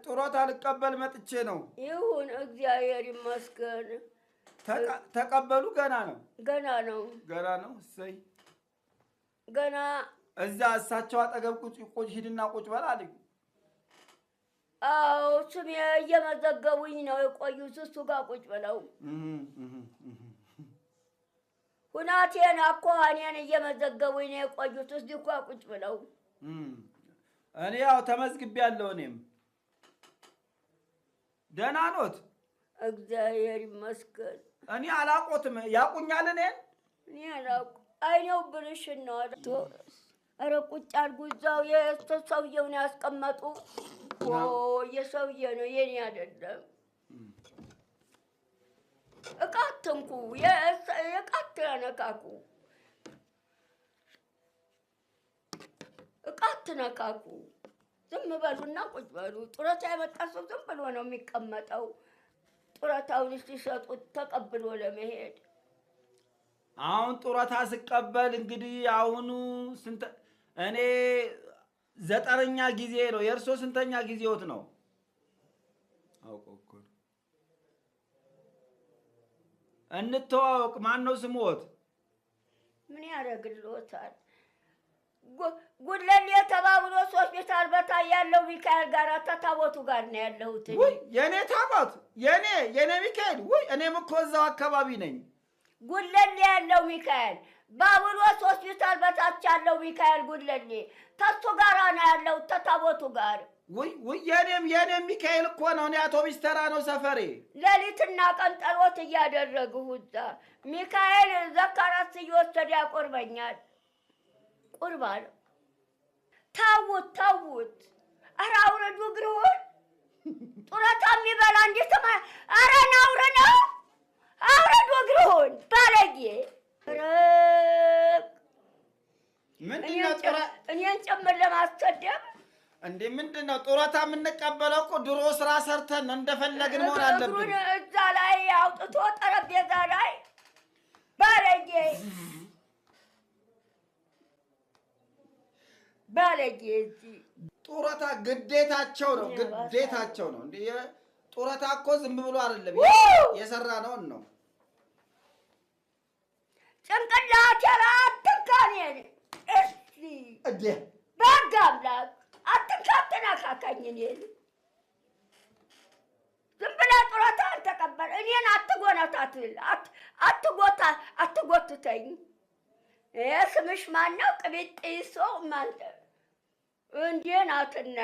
ጡረታ ልቀበል መጥቼ ነው። ይሁን፣ እግዚአብሔር ይመስገን። ተቀበሉ? ገና ነው። ገና ነው። ገና ነው። እሰይ። ገና። እዛ እሳቸው አጠገብ ቁጭ ቁጭ፣ ሂድና ቁጭ በል አለኝ። አዎ፣ ስሜ እየመዘገቡኝ ነው የቆዩት እሱ ጋር ቁጭ ብለው። ሁናቴን አኳኋኔን እየመዘገቡኝ ነው የቆዩት እዚህ እኮ ቁጭ ብለው። እኔ ያው ተመዝግቤያለሁ። እኔም ደህና ኖት? እግዚአብሔር ይመስገን። እኔ አላቆትም። ያቁኛል እኔን? እኔ አላውቅም። አይኔው ብርሽን ነው። ኧረ ቁጭ አድርጉ እዛው፣ የሰውየውን ያስቀመጡ። የሰውዬ ነው፣ የኔ አይደለም። እቃ አትንኩ፣ እቃ አትነካኩ፣ እቃ አትነካኩ። ዝም በሉና ቁጭ በሉ። ጡረታ የመጣ ሰው ዝም ብሎ ነው የሚቀመጠው። ጡረታውን ሲሰጡት ተቀብሎ ለመሄድ። አሁን ጡረታ ስቀበል እንግዲህ አሁኑ ስንት፣ እኔ 9ኛ ጊዜ ነው። የእርሶ ስንተኛ ጊዜዎት ነው? አውቀው እኮ ነው። እንተዋወቅ። ማን ነው ስምዎት? ምን ያደርግልዎታል? ጉለሌ ተባብሎ ሆስፒታል በታይ ያለው ሚካኤል ጋር ተታቦቱ ጋር ነው ያለሁት። ውይ የኔ ታቦት፣ የኔ ሚካኤል! ውይ እኔም እኮ እዛው አካባቢ ነኝ። ጉለሌ ያለው ሚካኤል፣ ባቡሎስ ሆስፒታል በታች ያለው ሚካኤል ጉለሌ ተሱ ጋር ነው ያለው ተታቦቱ ጋር። ውይ ውይ፣ የኔም ሚካኤል እኮ ነው። እኔ አውቶቢስ ተራ ነው ሰፈሬ። ሌሊትና ቀን ጸሎት እያደረግሁ እዛ ሚካኤል ዘካራስ እየወሰደ ያቆርበኛል። ቁርባን ታውት ታውት። ኧረ አውረዱ እግርዎን። ጡረታ የሚበላ እንዴት? ኧረ ነውር ነው። አውረዱ እግርዎን ባለጌ። ምንድን ነው እኔን ጭምር ለማሰደብ? እንዴ ምንድን ነው፣ ጡረታ የምንቀበለው እኮ ድሮ ስራ ሰርተን ነው። እንደፈለግን መሆን አለብን። እግሩን እዛ ላይ አውጥቶ ጠረጴዛ ላይ፣ ባለጌ ባለጌ። እዚህ ጡረታ ግዴታቸው ነው፣ ግዴታቸው ነው። እንዴ ጡረታ እኮ ዝም ብሎ አይደለም፣ የሰራነውን ነው። ጭንቅላቴ ላይ አትንካ እኔን። እስቲ እንዴ በሕግ አምላክ አትንካ፣ አትነካካኝ እኔን። ዝም ብለህ ጡረታህን ተቀበል። እኔን አትጎነታትል፣ አትጎታ፣ አትጎትተኝ። ስምሽ ማን ነው? ቅቢጢሶ ማን እንዴ ናትና